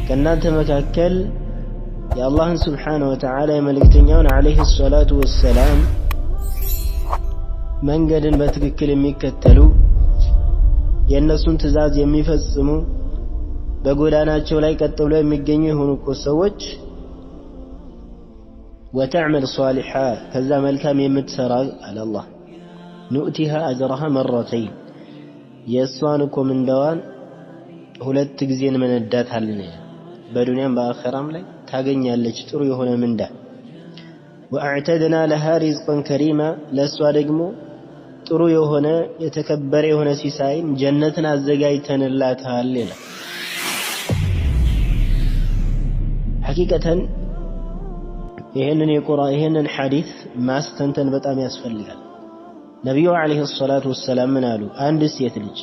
ከእናንተ መካከል የአላህን ስብሓነሁ ወተዓላ የመልእክተኛውን ዓለይሂ ሰላቱ ወሰላም መንገድን በትክክል የሚከተሉ፣ የእነሱን ትዕዛዝ የሚፈጽሙ፣ በጎዳናቸው ላይ ቀጥ ብለው የሚገኙ የሆኑ እኮ ሰዎች፣ ወተዕመል ሷሊሓ፣ ከዛ መልካም የምትሰራ አለ አላህ፣ ኑእቲሃ አጅረሃ መረተይን፣ የእሷን እኮ ምንዳዋን ሁለት ጊዜ እንመነዳታለን። በዱንያም በአኸራም ላይ ታገኛለች ጥሩ የሆነ ምንዳ። ወአዕተድና ለሃ ሪዝቀን ከሪማ፣ ለእሷ ደግሞ ጥሩ የሆነ የተከበረ የሆነ ሲሳይን ጀነትን አዘጋጅተንላታል ይላል። ሐቂቀተን ይህንን የቁርአን ይህንን ሐዲስ ማስተንተን በጣም ያስፈልጋል። ነቢዩ ዓለይሂ ሰላቱ ወሰላም ምን አሉ? አንድ ሴት ልጅ